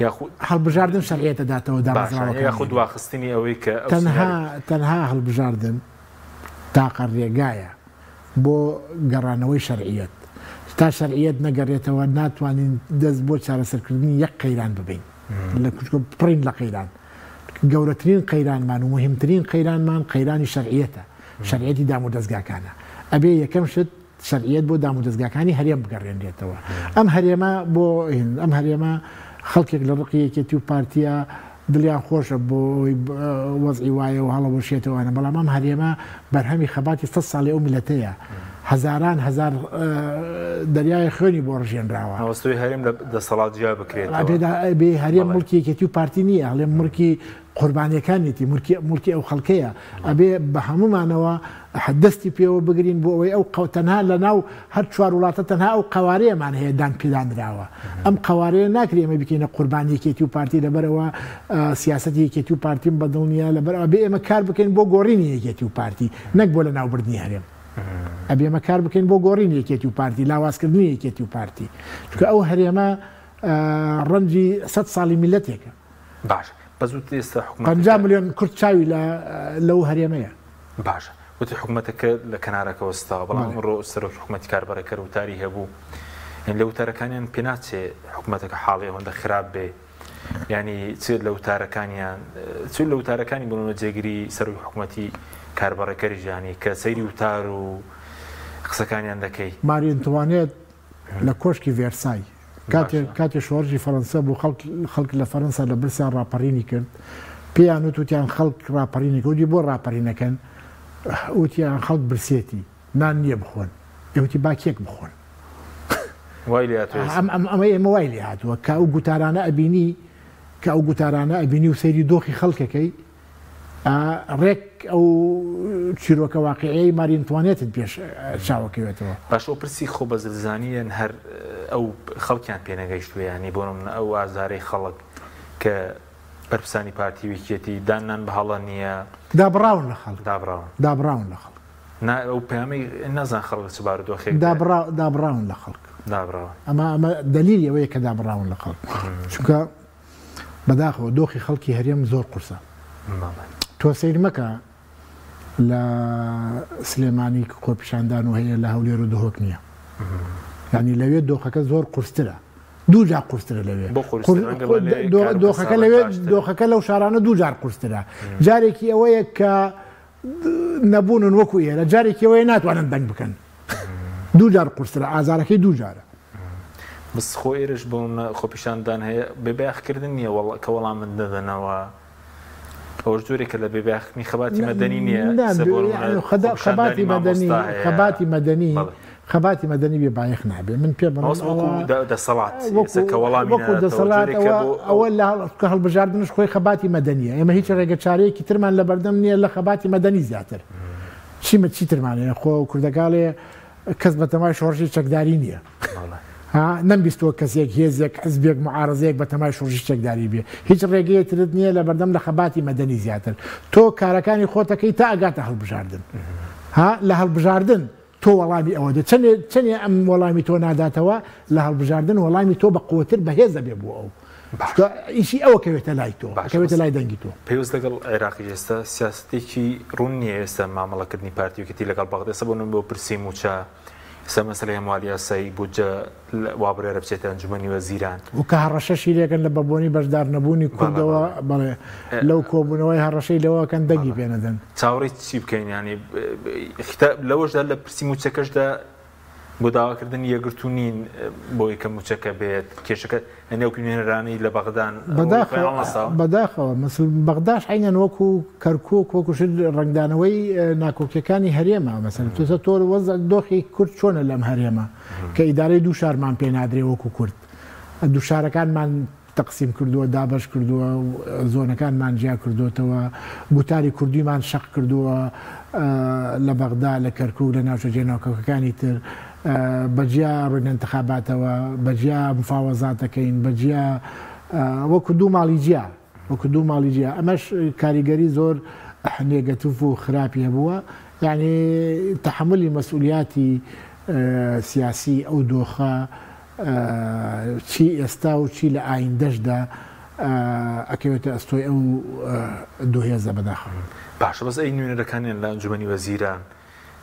یاخود هەڵبژاردن شەرعیەت ئەداتەوە باشە دامەزراوەکانی یاخود هەرێم. دواخستنی ئەوەی کە ئەو تەنها سیناریۆ. تەنها هەڵبژاردن تاقە رێگایە بۆ گەڕانەوەی شەرعیەت. تا شەرعیەت نەگەرێتەوە ناتوانین دەست بۆ چارەسەرکردنی یەک قەیران ببەین. لە چونکە پڕین لە قەیران. گەورەترین قەیرانمان و موهیمترین قەیرانمان قەیرانی شەرعیەتە. شەرعیەتی دامودەزگاکانە. ئەبێ یەکەم شت شەرعیەت بۆ دامودەزگاکانی هەرێم بگەڕێنرێتەوە. ئەم هەرێمە بۆ ئەم هەرێمە خەڵکێک لە ڕقی یەکێتی و پارتیە دڵیان خۆشە بۆ ئەوەی وەزعی وایە و هەڵەوەشێتەوانە، بەڵام ئەم هەرێمە بەرهەمی خەباتی سەد ساڵی ئەو میللەتەیە. هەزاران هەزار دەریای خوێنی بۆ ڕژێنراوە. مەبەستەوەی هەرێم لە دەسەڵات جیا بکرێتەوە. ئەبێ هەرێم موڵکی یەکێتی و پارتی نییە، هەڵێم موڵکی قوربانیەکانیەتی، مولکی مولکی ئەو خەڵکەیە، ئەبێ بە هەموومانەوە دەستی پێوە بگرین بۆ ئەوەی ئەو قەو تەنها لە ناو هەر چوار وڵاتە تەنها ئەو قەوارەیەمان هەیە دان پیدانراوە، ئەم قەوارەیە ناکرێ ئێمە بیکەینە قوربانی یەکێتی و پارتی، لەبەرئەوە سیاسەتی یەکێتی و پارتیم بە دڵ نییە، لەبەرئەوە ئەبێ ئێمە کار بکەین بۆ گۆڕینی یەکێتی و پارتی نەک بۆ لەناوبردنی هەرێم. ئەبێ ئێمە کار بکەین بۆ گۆڕینی یەکێتی و پارتی، لاوازکردنی یەکێتی و پارتی، چونکە ئەو هەرێمە ڕەنجی سەد ساڵی میللەتێکە. باشە بەس وتت ئێستا حکومەتەکە. 50 ملیۆن کورد چاوی لە لەو هەرێمەیە. باشە وتی حکومەتەکە لە کەنارەکە وەستاوە، بەڵام ئەمڕۆ سەرۆکی حکومەتی کاربەڕێکەر وتاری هەبوو، یانی لە وتارەکانیان پێناچێ حکومەتەکە حاڵی ئەوەندە خراپ بێ، یانی چ لە وتارەکانیان چ لە وتارەکانی بۆ نمونە جێگری سەرۆکی حکومەتی کاربەڕێکەریش یانی کە سەیری وتار و قسەکانیان دەکەی. ماری ئنتوانێت لە کۆشکی ڤێرسای کاتێ کاتێ شۆڕشی فەرەنسە بوو خەڵک خەڵک لە فەرەنسا لە برسا ڕاپەڕینی کرد پێیان وت وتیان خەڵک ڕاپەڕینی کرد وتی بۆ ڕاپەرینەکەن وتیان خەڵک برسێتی نان نییە بخۆن ئێ وتی با کێک بخۆن وای لێ هاتووە ئێستا. ئەم ئەم ئەمە ئێمە وای لێ هاتووە کە ئەو گوتارانە ئەبینی کە ئەو گوتارانە ئەبینی و سەیری دۆخی خەڵکەکەی ڕێک ئەو چیرۆکە واقیعیەی ماری ئنتوانێتت پێش چاوەکەوێتەوە. باشە ئەو پرسی خۆ بەزلزانیەن هەر ئەو خەڵکیان پێ نەگەیشتوە یانی بۆ نمونە ئەو ئازارەی خەڵک کە بەرپرسانی پارتی و یەکیەتی دان نان بە هەڵە نیە. دابڕاون لە خەڵک. دابڕاون. دابڕاون لە خەڵک. نا ئەو پەیامەی نازان خەڵک لە چ بارودۆخێک دایە. دابڕاون لە خەڵک. دابڕاون. ئەمە ئەمە دەلیلی ئەوەیە کە دابڕاون لە خەڵک. چونکە بەداخەوە دۆخی خەڵکی هەرێم زۆر قورسە. تۆ سەیر مەکە لە سلێمانی خۆپیشاندان و هەیە لە هەولێر و دهۆک نییە. یعنی لەوێ دۆخەکە زۆر قورسترە. دوو جار قورسترە لەوێ. دۆخەکە لەوێ دۆخەکە لەو شارانە دوو جار قورسترە. جارێکی ئەوەیە کە نەبوونن وەکو ئێرە جارێکی ئەوەیە ناتوانن دەنگ بکەن. دوو جار قورسترە ئازارەکەی دوو جارە. بەس خۆ ئێرەش بۆ نمونە خۆپیشاندان هەیە بێ بایەخکردن نییە کە وەڵامت نەدەنەوە ئەوەش جۆرێکە لە بێ بایەخکردنی خەباتی مەدەنی نییە ئێستا بۆ نمونە خۆپیشاندانی مامۆستا هەیە خەباتی مەدەنی خەباتی مەدەنی بێ بایەخ نابێ من پێ بڵێم مامۆستا وەکو دەسەڵات ئێستا کە وەڵامی وەکو ناداتەوە دەسەڵات جۆرێکە ئەوە بۆ ئەوە لە کە هەڵبژاردنش خۆی خەباتی مەدەنیە ئێمە هیچ ڕێگە چارەیەکی ترمان لەبەردەم نییە لە خەباتی مەدەنی زیاتر چیمە چیترمان هەیە خۆ کوردەکاڵێ کەس بەتەمای شۆڕشی چەکداری نییە. ها نەمبیستووە کەسێک، هێزێک، حزبێک، معارەزەیەک بەتەمای شۆڕشی چەکداری بێ. هیچ ڕێگەیە ترت نییە لەبەردەم لە خەباتی مەدەنی زیاتر. تۆ کارەکانی خۆتەکەی تا ئەگاتە هەڵبژاردن. ها لە هەڵبژاردن تۆ وەڵامی ئەوە دە چەنێ چەنێ ئەم وەڵامی تۆ ناداتەوە لە هەڵبژاردن وەڵامی تۆ بە قوتر بەهێز دەبێ بۆ ئەو. باشە. ئیشی ئەوە کەوێتە لای تۆ، باشە کەوێتە بەس لای دەنگی تۆ. پەیوەست لەگەڵ عێراقیش ئێستا سیاسەتێکی ڕوون نییە ئێستا مامەڵەکردنی پارتی و یەکێتی لەگەڵ بەغدا ئێستا بۆ نمونە بۆ پرسی مووچە ئێستا مەسەلەی هەمواری یاسایی بودجە وا بڕیارە بچێتە ئەنجومەنی وەزیران. و کە هەڕەشەشی لێکەن لە بەبۆنەی بەشدار نەبوونی بەڵێ کوردەوە بەڵێ بەڵێ لەو کۆبوونەوەی هەڕەشەی لەوە کەن دەنگی بەڵێ پێ نەدەن. چاوەڕێی چی بکەین یانی لەوەشدا لە پرسی مووچەکەشدا بۆ داواکردنی یەکگرتوو نین بۆی کە مووچەکە بێت، کێشەکە یانی ئەو نوێنەرانەی لە بەغدان ڕۆڵی خۆیان هەڵنەساون؟ بەداخەوە مەسل بەغداش عەینەن وەکو کەرکوک وەکو شت ڕەنگدانەوەی ناکۆکیەکانی هەرێمە مەسەل تۆ تۆ وەزع دۆخی کورد چۆنە لەم هەرێمە کە ئیدارەی دوو شارمان پێ نادرێ وەکو کورد دوو شارەکانمان تەقسیم کردووە، دابەش کردووە، زۆنەکانمان جیا کردۆتەوە، گوتاری کوردیمان شەق کردووە لە بەغدا، لە کەرکوک، لە ناوچە جێناکۆکەکانی تر، بە جیا ڕووینە انتخاباتەوە، بە جیا مفاوەزات دەکەین، بە جیا وەکو دوو ماڵی جیا، وەکو دوو ماڵی جیا، ئەمەش کاریگەری زۆر نێگەتیڤ و خراپی هەبووە، یانی تەحەمولی مەسئولیاتی سیاسی ئەو دۆخە چی ئێستا و چی لە ئایندەشدا ئەکەوێتە ئەستۆی ئەو دوو هێزە بەداخەوە. باشە بەس ئەی نوێنەرەکانیان لە ئەنجومەنی وەزیران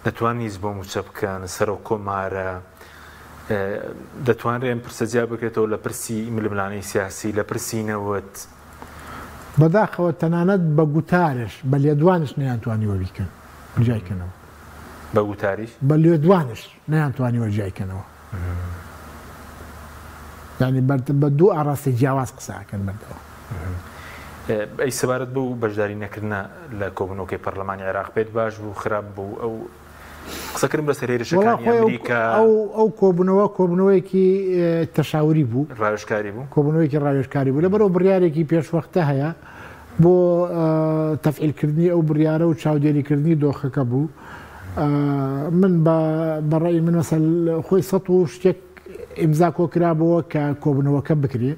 دەتوان هیچ بۆ موچە بکەن سەرۆک کۆمارە دەتوانرێ ئەم پرسە جیا بکرێتەوە لە پرسی ململانێی سیاسی لە پرسی نەوت؟ بەداخەوە تەنانەت بە گوتارش بە لێدوانش نەیانتوانیوە بیکەن جیای کەنەوە. بە گوتاریش؟ بە لێدوانش نەیانتوانیوە جیای کەنەوە. یانی بە دوو ئاڕاستەی جیاواز قسە ئەکەن بەردەوام. ئەی سەبارەت بەو بەشداری نەکردنە لە کۆبوونەوەکەی پەرلەمانی عێراق پێت باش بوو خراپ بوو ئەو قسەکردن بەسەر وەڵا هێرشەکانی خۆی ئەمریکا ئەو ئەو کۆبوونەوە کۆبوونەوەیەکی تەشاوری بوو ڕاوێژکاری بوو کۆبوونەوەیەکی ڕاوێژکاری بوو لەبەرەوە بڕیارێکی پێشوەختە هەیە بۆ تەفعیلکردنی ئەو بڕیارە و چاودێریکردنی دۆخەکە بوو من بە بەڕەئی من مەسەل خۆی سەد و شتێک ئیمزا کۆ کرابەوە کە کۆبنەوەکە بکرێ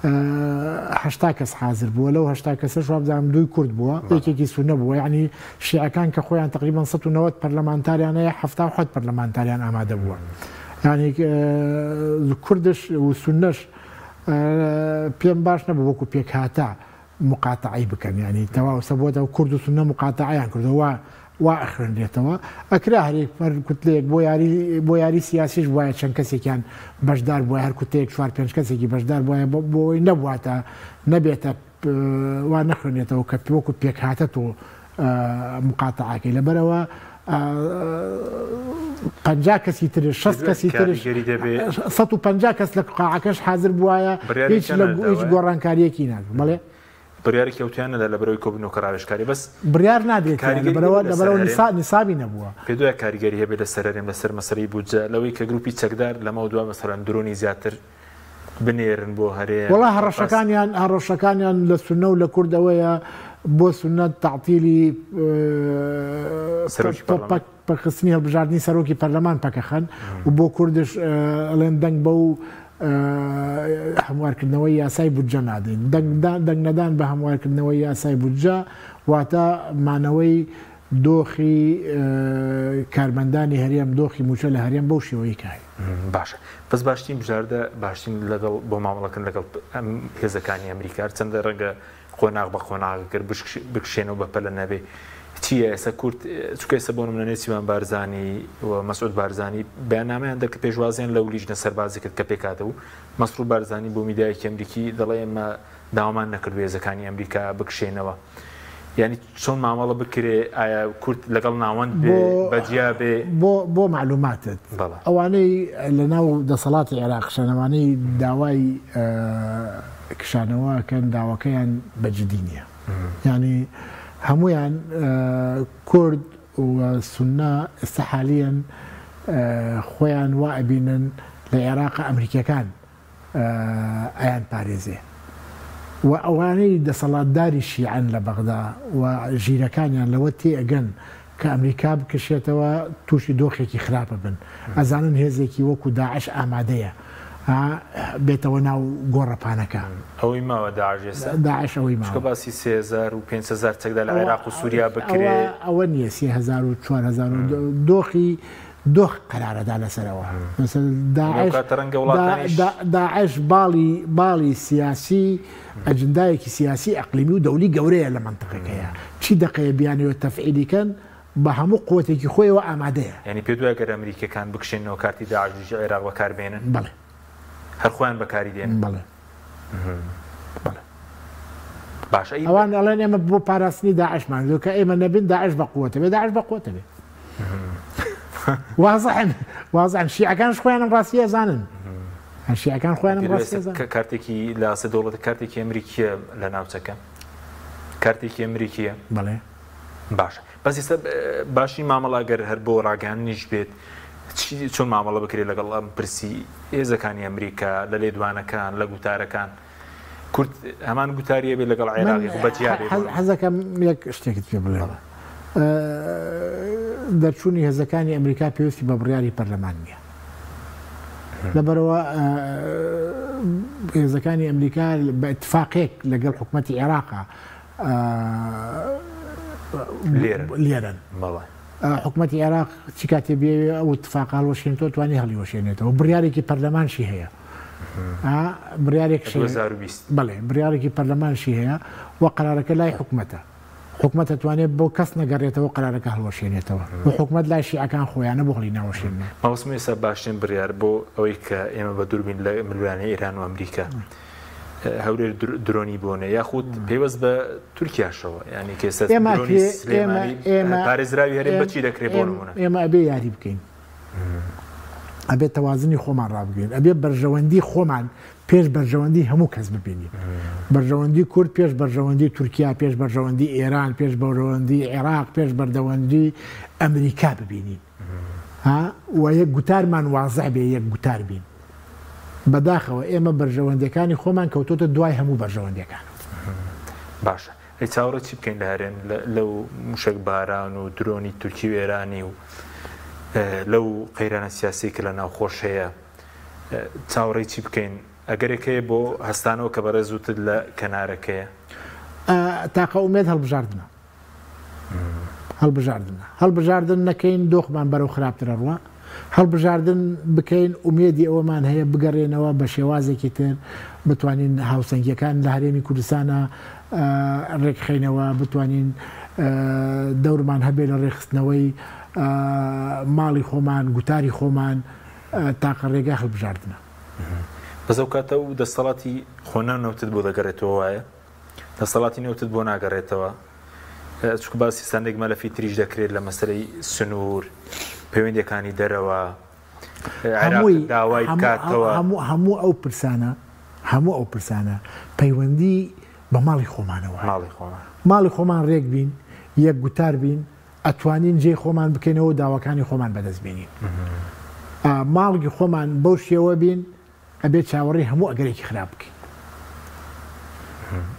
80 کەس حاضر بووە لەو 80 کەسەش وابزانم دووی کورد بووە یەکێکی سونە بووە یعنی شیعەکان کە خۆیان تقریبا 190 پەرلەمانتاریان هەیە 77 پەرلەمانتاریان ئامادە بووە یعنی کوردش و سونەش پێم باش نەبوو وەکو پێکهاتە مقاتەعەی بکەن یانی تەواو سەبۆتە کورد و سوننە مقاتەعەیان کردووە وا وا ئەخوێنرێتەوە. ئەکرا هەرێک هەر کوتلەیەک بۆ یاری بۆ یاری سیاسیش بوایە چەند کەسێکیان بەشدار بوایە هەر کوتلەیەک چوار پێنج کەسێکی بەشدار بوایە بۆ ئەوەی نەبواتە نەبێتە وا نەخوێنرێتەوە کە وەکو پێکهاتە تۆ مقاتەعەکەی لەبەرئەوە 50 کەسی ترش 60 کەسی ترش 150 کەس لە قاعەکەش حاضر بوایە هیچ لە هیچ گۆڕانکاریەکی نابوو بەڵێ بڕیارێکی ئەوتۆیان نەدا لەبەرئەوەی کۆبوونەوەکە ڕاوێژکاری بەس بڕیار نادرێت لەبەرئەوە لەبەرئەوە نیسابی نەبووە. پێت وایە کاریگەری هەبێت لەسەر هەرێم لەسەر مەسەلەی بودجە لەوەی کە گروپی چەکدار لەمەودوا مەسەلەن درۆنی زیاتر بنێرن بۆ هەرێم وەڵا هەڕەشەکانیان هەڕەشەکانیان لە سوننە و لە کورد ئەوەیە بۆ سوننە تەعتیلی سەرۆکی پەرلەمان پەکخستنی هەڵبژاردنی سەرۆکی پەرلەمان پەکەخەن و بۆ کوردش ئەڵێن دەنگ بەو هەموارکردنەوەی یاسای بودجە نادەین. دەنگ نەدان بە هەموارکردنەوەی یاسای بودجە واتە مانەوەی دۆخی کارمەندانی هەرێم، دۆخی مووچە لە هەرێم بەو شێوەیەی کە هەیە. باشە بەس باشترین بژاردە باشترین لەگەڵ بۆ مامەڵەکردن لەگەڵ هێزەکانی ئەمریکا هەرچەندە ڕەنگە قۆناغ بە قۆناغ گەر بکشێنەوە بە پەلە نەبێ چییە ئێستا کورد چونکە ئێستا بۆ نمونە نێچیروان بارزانی و مەسعود بارزانی بەیاننامەیان دەرکرد پێشوازیان لەو لیژنە سەربازی کرد کە پێکهاتە و مەسرور بارزانی بۆ میدیایەکی ئەمریکی دەڵێ ئێمە داوامان نەکردو هێزەکانی ئەمریکا بکشێنەوە یعنی چۆن مامەڵە بکرێ ئایا کورد لەگەڵ ناوەند بێ بەجیا بێ بۆ بۆ معلوماتت ئەوانەی لەناو دەسەڵاتی عێراقشن ئەوانەی داوای کشانەوە ئەکەن داواکەیان بە جدی نیە یانی هەموویان کورد و سونە ئێستا حالیەن خۆیان وا ئەبینن لە عێراق ئەمریکیەکان ئەیان پارێزێ و ئەوانەی دەسەڵاتداری شیعەن لە بەغدا و ژیرەکانیان لەوە تێئەگەن کە ئەمریکا بکشێتەوە تووشی دۆخێکی خراپ ئەبن، ئەزانن هێزێکی وەکو داعش ئامادەیە بێتەوە ناو گۆڕەپانەکە. ئەوەی ماوە داعش ئێستا؟ داعش ئەوەی ماوە. چونکە باسی 3500 چەکدار لە عێراق و سوریا بکرێ. ئەوە نییە 3000 و 4000 و دۆخی دۆخ قەرارەدا لەسەرەوە. مەسەلەن لەو کاتە ڕەنگە وڵاتانیش. داعش باڵی باڵی سیاسی ئەجندایەکی سیاسی ئەقلیمی و دەولی گەورەیە لە مەنتقەکەیە چی دەقەیە بیانەوێت تەفعیلی کەن بە هەموو قوتێکی خۆیەوە ئامادەیە. یانی پێت وایە گەر ئەمریکیەکان بکشێنەوە کارتی داعش دژی عێراق بەکار بێنن؟ بەڵێ. هەر خۆیان بەکاری دێنن؟ بەڵێ. بەڵێ. باشە ئەی ئەوان ئەڵێن ئێمە بۆ پاراستنی داعشمان کردووە کە ئێمە نەبین داعش بە قوتە بێ داعش بە قوتە بێ. وازحن وازحن شیعەکانش خۆیان ئەم ڕاستیە ئەزانن. شیعەکان خۆیان ئەم ڕاستیە ئەزانن. کارتێکی لە ئاست دەوڵەتە کارتێکی ئەمریکیە لە ناوچەکە کارتێکی ئەمریکیە. بەڵێ. باشە بەس ئێستا باشی مامەڵە گەر هەر بۆ ڕاگەیاندنیش بێت چۆن مامەڵە بکرێت لەگەڵ ئەم پرسی هێزەکانی ئەمریکا لە لێدوانەکان لە گوتارەکان کورد هەمان گوتاریە بێت لەگەڵ عێراقی خۆ بەجیا بێ بۆ حەزەکەم یەک شتێکت پێ بڵێم دەرچوونی هێزەکانی ئەمریکا پێویستی بە بڕیاری پەرلەمان نییە لەبەرەوە هێزەکانی ئەمریکا بە اتفاقێک لەگەڵ حکوومەتی عێراقا لێرن حکومەتی عێراق چی کاتێ بێوێ ئەو اتفاق هەڵوەشێنێتەوە توانی هەڵیوەشێنێتەوە بڕیارێکی پەرلەمانشی هەیە بڕیارێک بەڵێ بڕیارێکی پەرلەمانشی هەیە و قرارەکە لای حکومەتە حکومەت دەتوانێت بۆ کەس نەگەڕێتەوە قرارەکە هەڵوەشێنێتەوە و حکومەت لای شیعەکان خۆیانە بۆ هەڵی ناوەشێنن. مەبەستم ئێستا باشترین بڕیار بۆ ئەوەی کە ئێمە بە دووربین لە ململانێی ئێران و ئەمریکا هەولێر درۆنی بۆ نێ یاخود پەیوەست بە تورکیاشەوە یانی کە ئێستا درۆنی سلێمانی پارێزراوی هەرێم بەچی دەکرێت بۆ نمونە؟ ئێمە ئەبێ یاری بکەین ئەبێ تەوازنی خۆمان ڕابگرین ئەبێ بەرژەوەندی خۆمان پێش بەرژەوەندی هەموو کەس ببینین بەرژەوەندی کورد پێش بەرژەوەندی تورکیا پێش بەرژەوەندی ئێران پێش بەرژەوەندی عێراق پێش بەردەوەندی ئەمریکا ببینین ها و یەک گوتارمان وازح بێ یەک گوتار بین بەداخەوە ئێمە بەرژەوەندیەکانی خۆمان کەوتۆتە دوای هەموو بەرژەوەندیەکانەوە. باشە ئەی چاوەڕێ چی بکەین لە هەرێم لەو موشەک باران و درۆنی تورکی و ئێرانی و لەو قەیرانە سیاسی کە لە ناوخۆش هەیە چاوەڕێی چی بکەین ئەگەرێک هەیە بۆ هەستانەوە کە بەڕێز وتت لە کەنارەکەیە؟ تاقە ئومێد هەڵبژاردنە. هەڵبژاردنە. هەڵبژاردن نەکەین دۆخمان بەرەو خراپتر ئەڕوا. هەڵبژاردن بکەین ئومێدی ئەوەمان هەیە بگەڕێنەوە بە شێوازێکی تر بتوانین هاوسەنگیەکان لە هەرێمی کوردستانە ڕێکخەینەوە بتوانین دەورمان هەبێ لە ڕێکخستنەوەی ماڵی خۆمان گوتاری خۆمان تاقە ڕێگا هەڵبژاردنە. بەس ئەو کاتە و دەستەڵاتی خۆ نەوتت بۆ دەگەڕێتەوە وایە؟ دەسەڵاتی نەوتت بۆ ناگەڕێتەوە چونکە باسی سندێک مەلەفی تریش دەکرێت لە مەسەلەی سنوور پەیوەندیەکانی دەرەوە عێراق داوای بکاتەوە. هەموو ئەو پرسانە هەموو ئەو پرسانە پەیوەندی بە ماڵی خۆمانەوە ماڵی خۆمان ماڵی خۆمان ڕێک بین یەک گوتار بین ئەتوانین جێی خۆمان بکەینەوە داواکانی خۆمان بەدەست بێنین ماڵی خۆمان بەو شێوە بین ئەبێت چاوەڕێی هەموو ئەگەرێکی خراپ بکەین.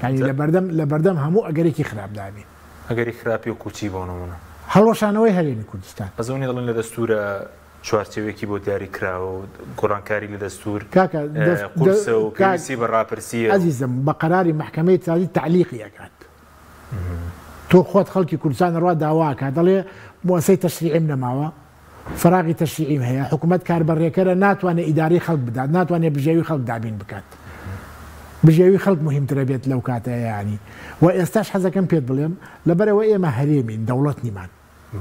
یانی لەبەردەم لەبەردەم هەموو ئەگەرێکی خراپ دابین. ئەگەری خراپی وەکوو چی بۆ نموونە؟ هەڵوەشانەوەی هەرێمی کوردستان. بەس ئەوەی دەڵێن لە دەستوورە چوارچێوەیەکی بۆ دیاری کراوە و گۆڕانکاری لە دەستوور کاکە قورسە و پێویستی بە ڕاپرسییە. ئەزیزم بە قەراری مەحکەمەی ترازی تەعلیقی ئەکات. تۆ خۆت خەڵکی کوردستان ئەڕوا داوا ئەکات دەڵێ موئەسەی تەشریعیم نەماوە، فەراغی تەشریعیم هەیە، حکومەت کاربەڕێکەرە ناتوانێت ئیدارەی خەڵک بدات، ناتوانێت بژێوی خەڵک دابین بکات. بژێوی خەڵک موهیمترە بێت لەو کاتە یانی. وە ئێستاش حەزەکەم پێت بڵێم لەبەرئەوە ئێمە هەرێمین دەوڵەت نیمان.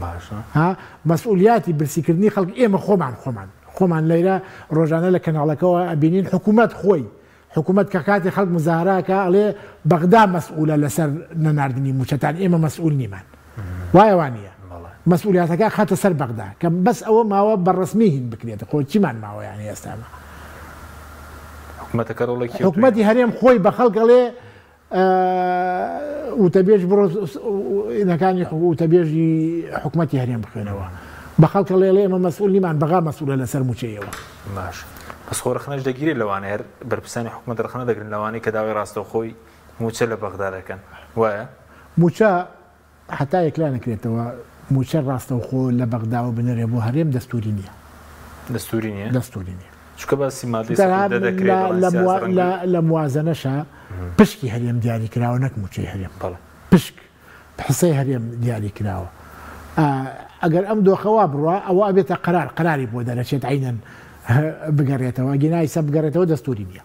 باشە. ها مەسئولیاتی برسیکردنی خەڵک ئێمە خۆمان خۆمان خۆمان لەیرە ڕۆژانە لە کەناڵەکەوە ئەبینین حکومەت خۆی حکومەت کە کاتێ خەڵک مزاهرە ئەکا ئەڵێ بەغدا مەسئولە لەسەر نەناردنی موچەتان ئێمە مەسئول نیمان وایە وانیە مەسئولیاتەکە خاتە سەر بەغدا کە بەس ئەوە ماوە بە ڕەسمی هین بکرێت خۆ چیمان ماوە یانی ئێستا حکومەتەکە ڕۆڵێکی حکومەتی هەرێم خۆی بە خەڵک ئەڵێ وتەبێژ بڕۆ نەکانی وتەبێژی حکومەتی هەرێم بخوێنەوە بە خەڵک ئەڵێ ئەڵێ ئێمە مەسئول نیمان بەغا مەسئولە لەسەر موچەیەوە. باش بەس خۆ ڕەخنەش دەگیرێت لەوانەیە هەر بەرپرسانی حکومەت ڕەخنە دەگرن لەوانەی کە داوای ڕاستەوخۆی موچە لە بەغدا دەکەن وایە؟ موچە هەتا یەکلا نەکرێتەوە موچە ڕاستەوخۆ لە بەغداوە بنرێ بۆ هەرێم دەستوری نیە. دەستوری نیە؟ دەستوری نیە. چونکە باسی مادەی 110 دەکرێت دەڵێن سیاسە ڕەنگە. لە موازەنەشا پشکی هەرێم دیاری کراوە نەک موچەی هەرێم. بەڵێ. پشک حسەی هەرێم دیاری کراوە. ئەگەر ئەم دۆخە وا بڕوا ئەوە ئەبێتە قەرار قەراری بۆ دەرەچێت عەینەن بگەرێتەوە ئەگینا ئیسە بگەرێتەوە دەستوری نیە.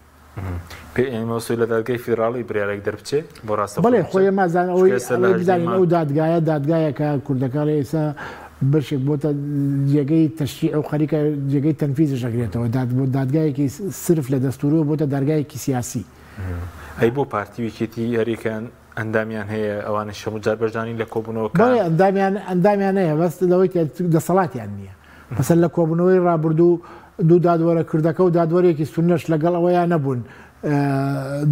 پێ ئێمە لە دادگای فیدراڵی بریارێک دەربچێ بۆ ڕاستەوخۆ بەڵێ خۆ ئێمە زان ئەوەی ئەوەی بزانین ئەو دادگایە دادگایەکە کوردەکە ڵێ ئێستا بەشێک بۆتە جێگەی تەشریع و خەریکە جێگەی تەنفیزش ئەگرێتەوە داد بۆ دادگایەکی سرف لە دەستوورەوە بۆتە دارگایەکی سیاسی. ئەی بۆ پارتی و یەکێتی هەریەکەیان ئەندامیان هەیە ئەوانیش هەموو جار بەشدارین لە کۆبوونەوەکان؟ بەڵێ ئەندامیان ئەندامیان هەیە بەس لەوەی کە دەسەڵاتیان نییە. مەسەلەن لە کۆبوونەوەی ڕابردوو دوو دادوەرە کوردەکە و دادوەرێکی سوننەش لەگەڵ ئەوەیا نەبوون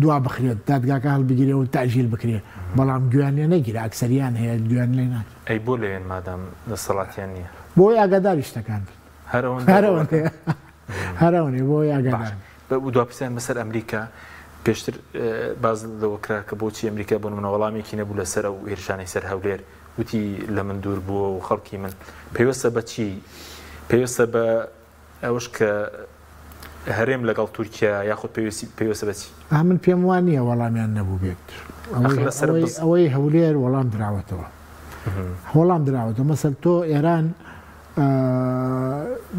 دوا بخرێت دادگاکە هەڵبگیرێ و تەئجیل بکرێ بەڵام گوێیان لێ نەگیرا ئەکسەریان هەیە گوێیان لێ ناگیرا. ئەی بۆ لەوێن مادام دەسەڵاتیان نییە؟ بۆ ئەوەی ئاگاداری شتەکان بن. هەر ئەوەندە هەر ئەوەندەیە هەر ئەوەندەیە بۆ ئەوەی ئاگادار بن. باشە دوا پرسیار بەسەر ئەمریکا پێشتر باس لەوە کرا کە بۆچی ئەمریکا بۆ نمونە وەڵامێکی نەبوو لەسەر ئەو هێرشانەی سەر هەولێر وتی لە من دوور بووە و خەڵکی من پەیوەستە بە چی؟ پەیوەستە بە ئەوەش کە هەرێم لەگەڵ تورکیا یاخود پەیوەستە بە چی؟ من پێم وا نییە وەڵامیان نەبووبێت. ئەوەی هەولێر وەڵام دراوەتەوە. وەڵام دراوەتەوە. مەسەل تۆ ئێران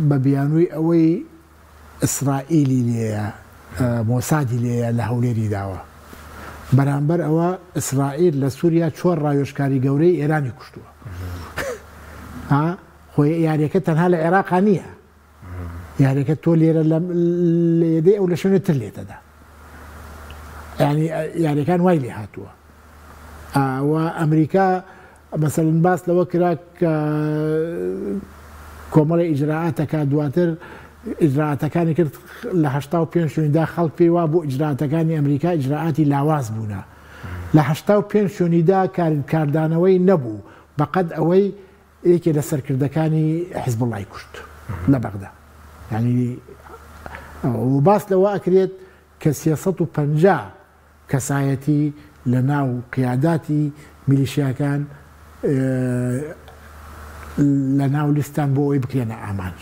بە بیانووی ئەوەی ئیسرائیلی لێیە، مۆسادی لێیە لە هەولێری داوە. بەرامبەر ئەوە ئیسرائیل لە سوریا چوار ڕاوێژکاری گەورەی ئێرانی کوشتووە. ها خۆ یاریەکە تەنها لە عێراقا نییە. یاریەکە تۆ لێرە لێدەی ئەو لە شوێنێ تر لێتەدا. یعنی یاریەکان وای لێ هاتووە. و ئەمریکا مەسەلەن باس لەوە کرا کە کۆمەڵی ئیجرائات ئەکات دواتر ئیجرائاتەکانی کرد لە 85 شوێنیدا خەڵک پێی وا بوو ئیجرائاتەکانی ئەمریکا ئیجرائاتی لاواز بوونە لە 85 شوێنیدا کاردانەوەی نەبوو بەقەد ئەوەی یەکێ لە سەرکردەکانی حزبوڵای کوشت لە بەغدا یعنی و باس لەوە ئەکرێت کە 350 کەسایەتی لە ناو قیاداتی میلیشیاکان لە ناو لیستان بۆ ئەوەی بکرێنە ئامانج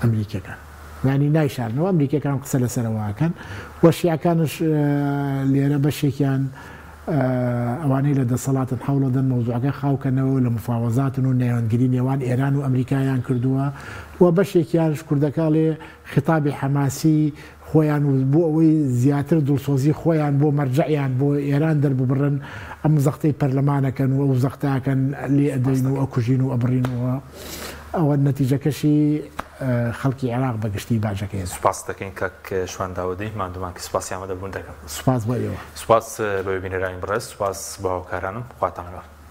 ئەمریکیەکان یانی نایشارنەوە ئەمریکیەکان قسە لەسەرەوە ئەکەن و شیعەکانش لێرە بەشێکیان ئەوانەی لە دەسەڵاتن هەوڵەدەن مەوزوعەکە خاوکەنەوە لە مفاوەزاتن و نێوەندگری نێوان ئێران و ئەمریکایان کردووە و بەشێکیانش کوردەکە ئەڵێ خیتابی حەماسی خۆیان و بۆ ئەوەی زیاتر دڵسۆزی خۆیان بۆ مەرجەعیان بۆ ئێران دەرببڕن ئەم زەختەی پەرلەمانەکەن و ئەو زەختاکەن لێ ئەدەین و ئەکوژین و ئەبڕین و ئەوە نەتیجەکەشی خەڵکی عێراق بە گشتی باجەکەی ئەدات. سوپاست دەکەین کاک شوان داودی، ماندوومان کرد، سوپاسی ئامادەبوون دەکەم. سوپاس بۆ ئێوە. سوپاس بۆ بینەرانی بەڕێز، سوپاس بۆ هاوکارانم، خواتان لەگەڵ.